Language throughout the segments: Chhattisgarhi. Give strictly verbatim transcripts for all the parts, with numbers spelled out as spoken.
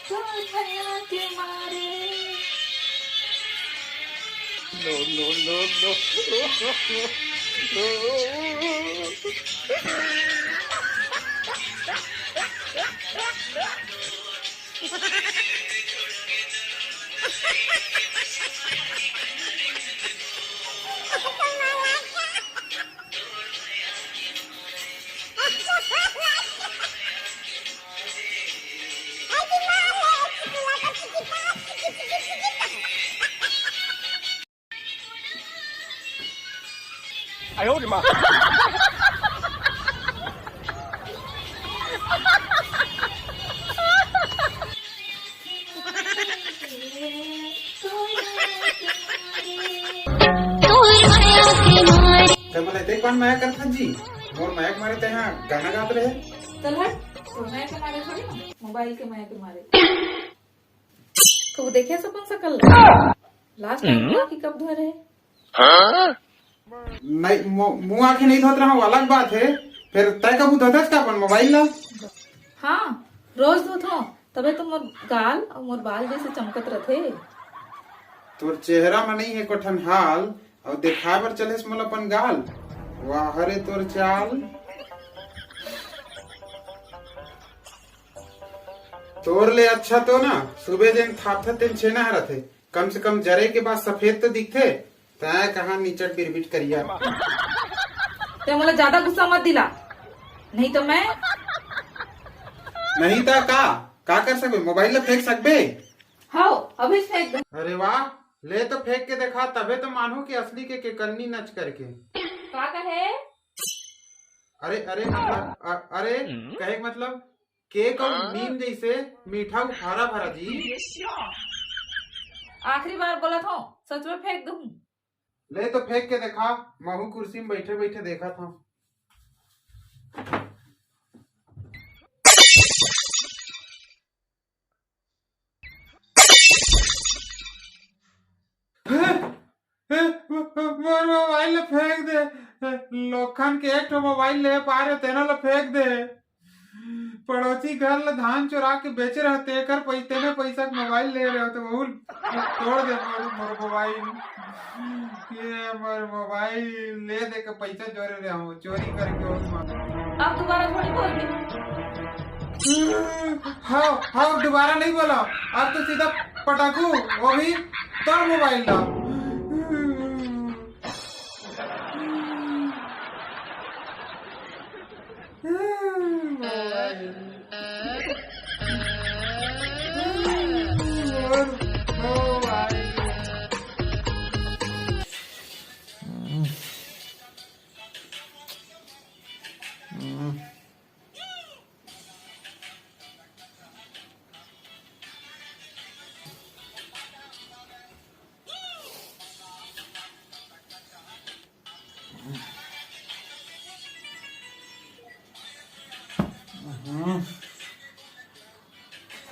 तोर मया के मारे। No, no, no, no। तै मोला एतेक बार मया करथस जी, मोर मया के मारे तैं हा गाना गात रहे। चल हट, तोर मया के मारे थोड़ी ना, मोबाइल के मया के मारे। कब देखे अपन सकल? लास्ट टाइम कि कब धरे? नहीं, मु-, मुंह आंखी नहीं धोत रहा, अलग बात है। फिर तय कबू धोतस का अपन मोबाइल ला? हाँ, रोज धोत हो, तबे तो मोर गाल और मोर बाल जैसे चमकत रथे। तोर चेहरा में नहीं है कोठन हाल, और दिखाए बर चलेस मोला अपन गाल। वाह रे तोर चाल। तोर ले अच्छा तो ना, सुबह जेन थापथस तेन छेना ह रथे। कम से कम जरे के बाद सफेद तो दिखथे, तैं कहाँ निचट बिरबिट करिया। तैं मोला ज्यादा गुस्सा मत दिला, नहीं तो मैं नहीं तो का, का कर सकबे? मोबाइल ला फेंक सकबे? हाओ, अभी फेंक दे। अरे वाह, ले तो फेंक के देखा, तबे तो मानहूं कि असली के केकन्नी नच करके। का कहे? अरे, अरे, मतलब, अ-, अरे, कहे के मतलब, केक अउ नीम जैसे मीठा अउ हरा भरा जी। आखिरी बार बोलत हो, सच में फेंक दूं। ले तो फेंक के देखा, महू कुर्सी में बैठे बैठे देखत हूँ। मोर मोबाइल ला फेंक दे। लोखन के एक ठो मोबाइल ले पारे, तेनो ला फेंक दे। पड़ोसी घर ला धान चोरा के बेचे रहे, तेकर पै-, तेने पैसा के मोबाइल ले रहे हो, तो वहू तोड़ दे मोर, मोर मोबाइल। ये मोर मोबाइल ले दे के पैसा जोरे रहे हो, चोरी करके हो। अब दोबारा थोड़ी बोलबे। हाँ, हाँ, दोबारा नहीं बोला। अब तो सीधा पटाखू, वो भी तोर मोबाइल ला।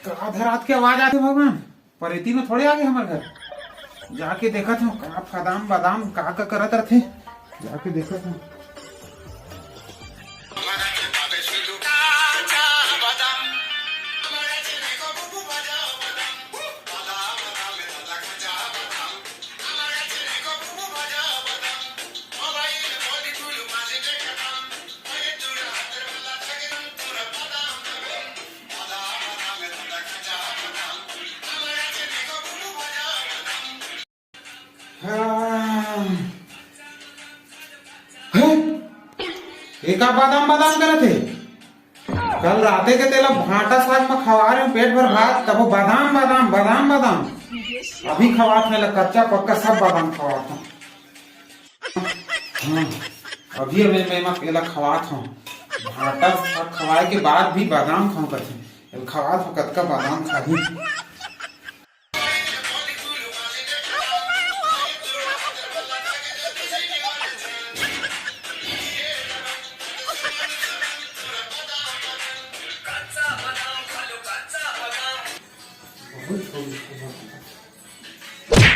का आधा रात के आवाज आथे भगवान? परेती में थोड़े आगे हमर घर। जाके देखत हूँ का फदाम बादाम का का करत रथे। जाके देखत हूँ। हाँ। हैं? एका बादाम बादाम करत हे। कल राते के तेला भांटा साग में खवा रहे हूँ, पेट भर भात, तब वो बादाम, बादाम, बादाम, बादाम। अभी खवात हूँ एला, कच्चा पक्का सब बादाम खवात हूँ। हाँ, अभी, अभी मैं एमा एला खवात हूँ। भांटा साग खवाए के बाद भी बादाम खाऊं कथे। एला खवात हूँ, कतका बादाम खाही।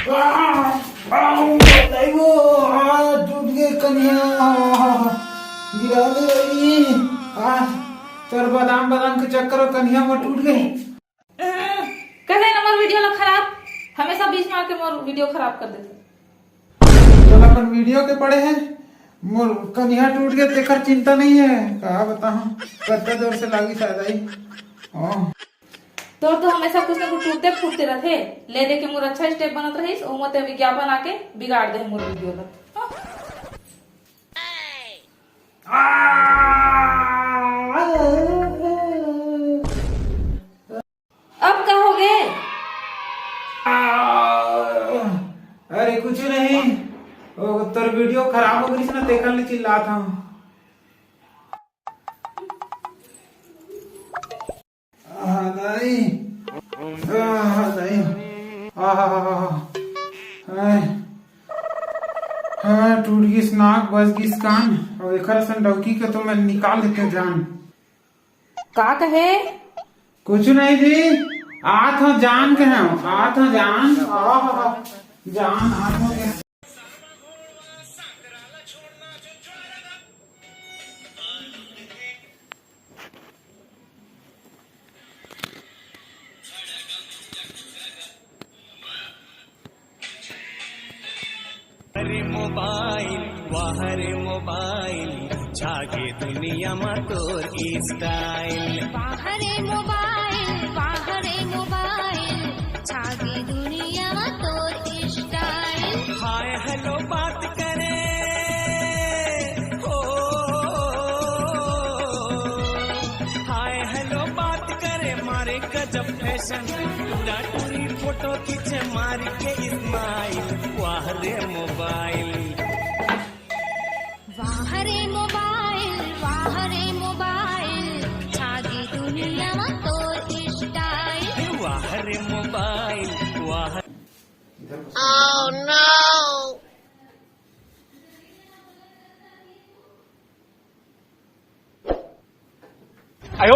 आ, आ, आ, टूट गे कनिहा, गिरा दे रही। आ, तोर बादाम बादाम के चक्कर में कनिहा मोर टूट गे। कर दे ना मोर वीडियो ला खराब, हमेशा बीच में आके मोर वीडियो खराब कर देथे। तोला अपन वीडियो के पड़े हे, मोर कनिहा टूट गे, तेकर चिंता नहीं है। का बताऊं, कत्ता जोर से लागी शायद आई। हाँ। तोर तो हमेशा कुछ ना कुछ टूटते फूटते रहथे। ले दे के मोर अच्छा स्टेप बनत रहिस, ओमा ते विज्ञापन आके बिगाड़ दे मोर वीडियो ला। हाँ। अब का हो गे? अरे कुछ नहीं, वो तोर वीडियो खराब हो गई ना, तेकर ले चिल्लात हूँ। हाँ दाई, हाँ दाई, हाँ, हाँ, टूट गिस नाक, बज गिस कान। अब एकर असन डौकी के तो मैं निकाल देते जान। का कहे? कुछ नहीं जी, आत हो जान के हम, आत हो जान, आह, जान आत हो के। अरे मोबाइल, वाह रे मोबाइल, छागे दुनिया मा तोर स्टाइल। वाह रे मोबाइल, वाह रे मोबाइल, छागे दुनिया मा तोर स्टाइल। हाय हेलो बात करे, ओ, हाय हेलो बात करे, मारे गजब फैशन, टूरा टूरी फोटो खींचे मार के स्माइल। वाह रे मोबाइल। वाह रे मोबाइल, वाह रे मोबाइल, छागी दुनिया मा तोर स्टाइल। वाह रे मोबाइल, वाह। Oh no! आयो,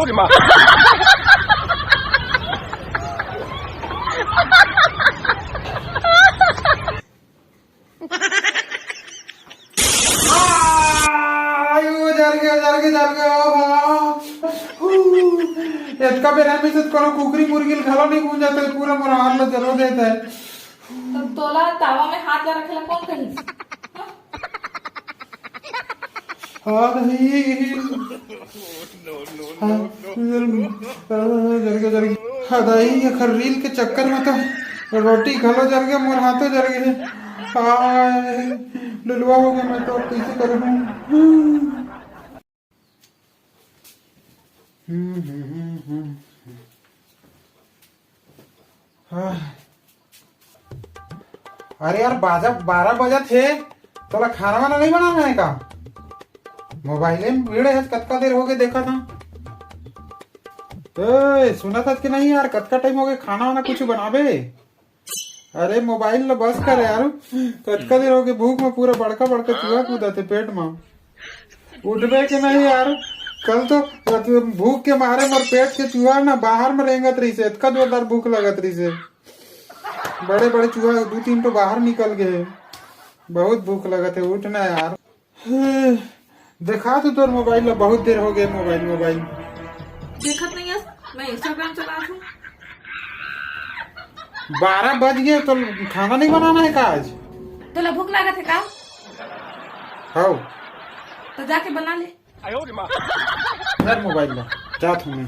जर गे, जर गे, जर गे, ओ बाप। हू, एतका बेरा में से कोनो कुकरी मुर्गी ल घलो नहीं गूंजत हे, पूरा मोर हाथ ल जलो देत हे। तो तोला तावा में हाथ ला रखेला कौन कही? हाँ, नहीं। हाँ, जर गे, जर गे। हाँ, दाई, एखर रील के चक्कर में तो रोटी घलो जर गे, मोर हाथों जर गे। हाय, लुलवा हो गया मैं तो, अब कैसे करूँ? हम्म, हम्म, हम्म, हम्म। हाँ। अरे यार, बाजा, बारह बजत हे, तोला खाना वाना नहीं बनाना है का? मोबाइले में भिड़े हस, कतका देर हो गए देखा था। ए, सुना था कि नहीं यार, कतका टाइम हो गए, खाना वाना कुछ बनाबे? अरे मोबाइल ल बस कर यार, कतका देर हो गए, भूख में पूरा बड़का बड़का चूहा कूदत हे पेट में। उठबे के नहीं यार, कल तो भूख के मारे मोर पेट के चूहा ना बाहर में रेंगत रहिसे, इतका जोरदार भूख लगत रहिसे। बड़े बड़े चूहा दू तीन ठो बाहर निकल गए। बहुत भूख लगत हे, उठ ना यार। देखा तो तोर मोबाइल ला, बहुत देर हो गए मोबाइल, मोबाइल। देखत नहीं हस, मैं Instagram चलात हूँ। बारह बज गए तो खाना नहीं बनाना है का आज? तोला भूख लागत है का? हौ। तो जाके बना ले। यार मोबाइल ला, जात हूँ मैं।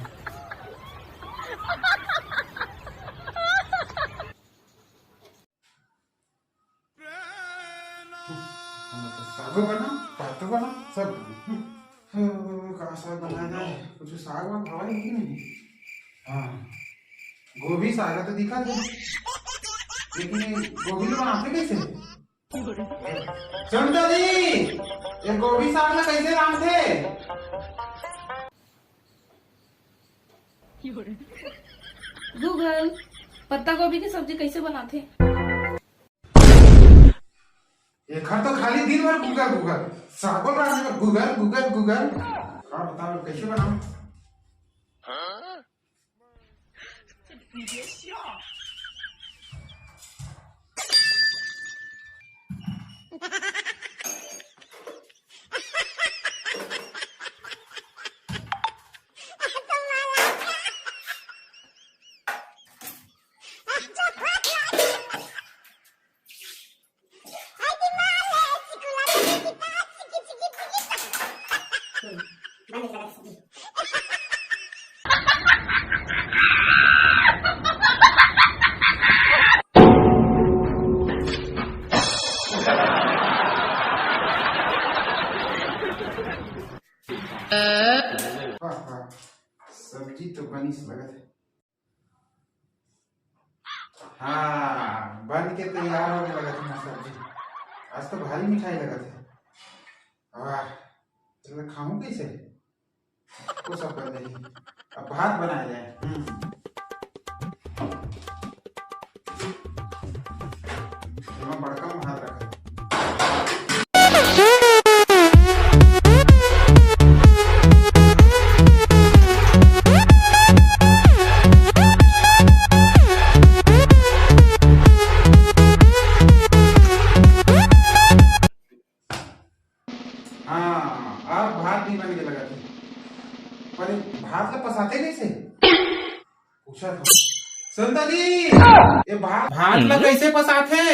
सागो बना, भातो बना, सब बना। हम्म, का साग बनाना है? कुछ साग वाग हवा नहीं कि नहीं? हाँ, गोभी साग तो दिखा दे, लेकिन ये गोभी ला बनाथे कैसे? सुन तो जी, ये गोभी साग ला कैसे रांधथे? Google, पत्ता गोभी के सब्जी कैसे बनाथे? एखर तो खाली दिन भर Google, Google, सागो रांधे बर Google, Google, Google। का बताओ कैसे बनाओ? सब्जी तो बनिस लगत हे। हाँ, बन के तैयार होगे लगत हे मोर सब्जी। आज तो भारी मिठाई लगत हे। वाह, चल खाहूं कइसे? वो सब कर लेही। अब भात बनाए जाए। हम्म। एमा बड़का भात रखे। हाँ, अब भात भी बन के लगत हे। पर ये भात ला पसाथे कइसे? पूछत हूँ। सुनता जी, ये भात, भात ला कइसे पसाथे?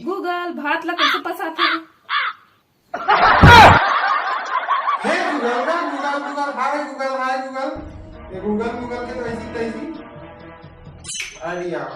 Google, भात ला कइसे पसाथे? हे Google, हे Google, Google, हाय Google, हाय Google। ये Google, Google के तो ऐसी तैसी। अरे यार।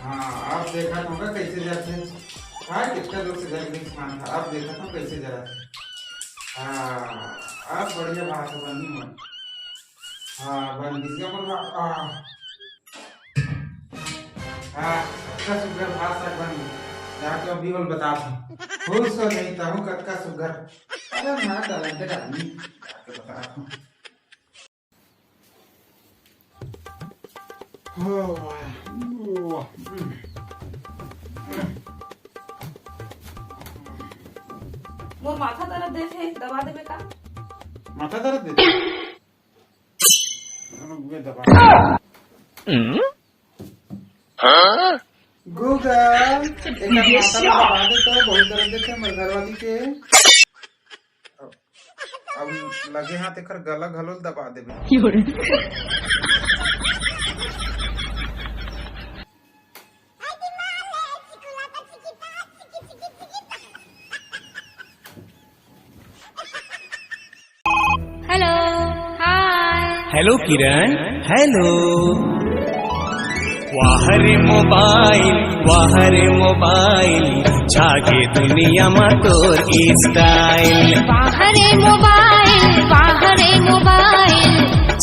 हाँ, अब देखत हूँ कइसे जाथे। हाँ, कितना दूर से जाके नहीं मानता। अब देखत हूँ कइसे जरा। हाँ, अब बढ़िया भात हे, बनी मन। हाँ, बन गइस का बोलवा। आ। हाँ, कतका सुग्घर भात साग बन गे। जाके अभी बोल बता दूँ। खुश हो नहीं तहूँ कतका सुग्घर। अरे, मैं talented आदमी। जाके बता दूँ। मोर माथा दर्द देथे, दवा देबे का? माथा दर्द देथे? रुक बे, दबा। Google, एकर माथा ला दबा दे तो, बहुत दर्द देथे मोर घरवाली के। अब, अब लगे हाथ एकर गला घलो ल दबा देबे। Hello, hi। Hello किरण, hello। वाह रे मोबाइल, वाह रे मोबाइल, छागे दुनिया मा तोर style। वाह रे मोबाइल, वाह रे मोबाइल,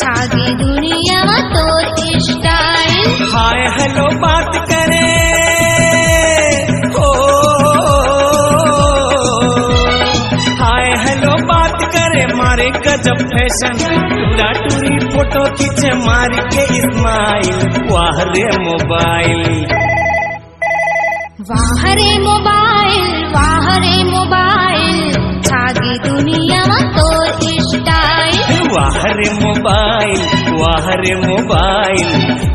छागे दुनिया मा तोर style। हाय hello बात करे, ओ, हाय hello बात करे, मारे गजब fashion, टूरा टूरी फोटो खींचे मार के smile। वाह रे मोबाइल। वाह रे मोबाइल, वाह रे मोबाइल, छागे दुनिया मा तोर style। वाह रे मोबाइल, वाह रे मोबाइल,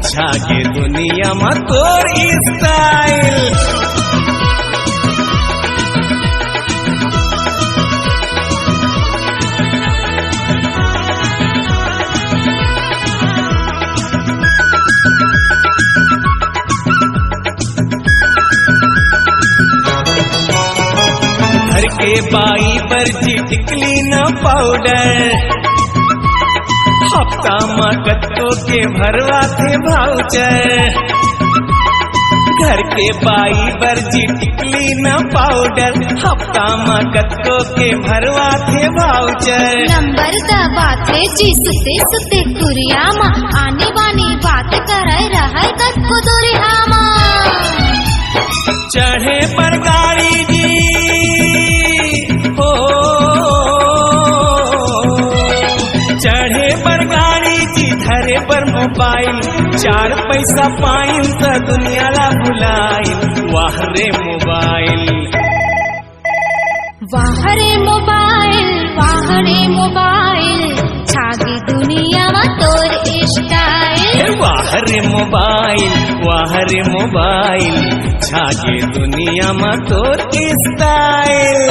छागे दुनिया मा तोर style। घर के बाई बर जी टिकली न पाउडर, हफ्ता म कतको के भरवाथे भाउचर। घर के बाई बर जी टिकली न पाउडर, हफ्ता म कतको के भरवाथे भाउचर। नंबर दबाथे जी सुते सुते कुरिया मा, आनी बानी बात करे रहय कतको दुरिहा मा। चढ़े बर गाड़ी जी, ओ, चढ़े बर गाड़ी जी, धरे बर मोबाइल, चार पैसा पाइन त दुनिया ला भुलाइन। वाह रे मोबाइल। वाह रे मोबाइल, वाह रे मोबाइल, छागे दुनिया मा तोर style। वाह रे मोबाइल, वाह रे मोबाइल, छागे दुनिया मा तोर स्टाइल।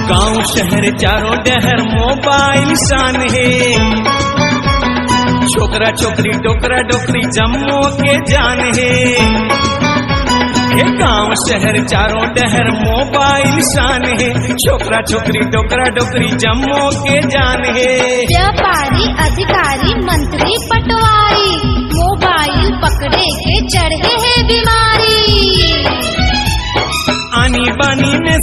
गांव शहर चारों डहर मोबाइल शान हे। छोकरा छोकरी, डोकरा डोकरी, जम्मो के जान हे। हे गांव शहर चारों डहर मोबाइल शान हे। छोकरा छोकरी, डोकरा डोकरी, जम्मो के जान हे। व्यापारी, अधिकारी, मंत्री, पटवारी, मोबाइल पकड़े के चढ़े हे बीमारी। आनी बानी में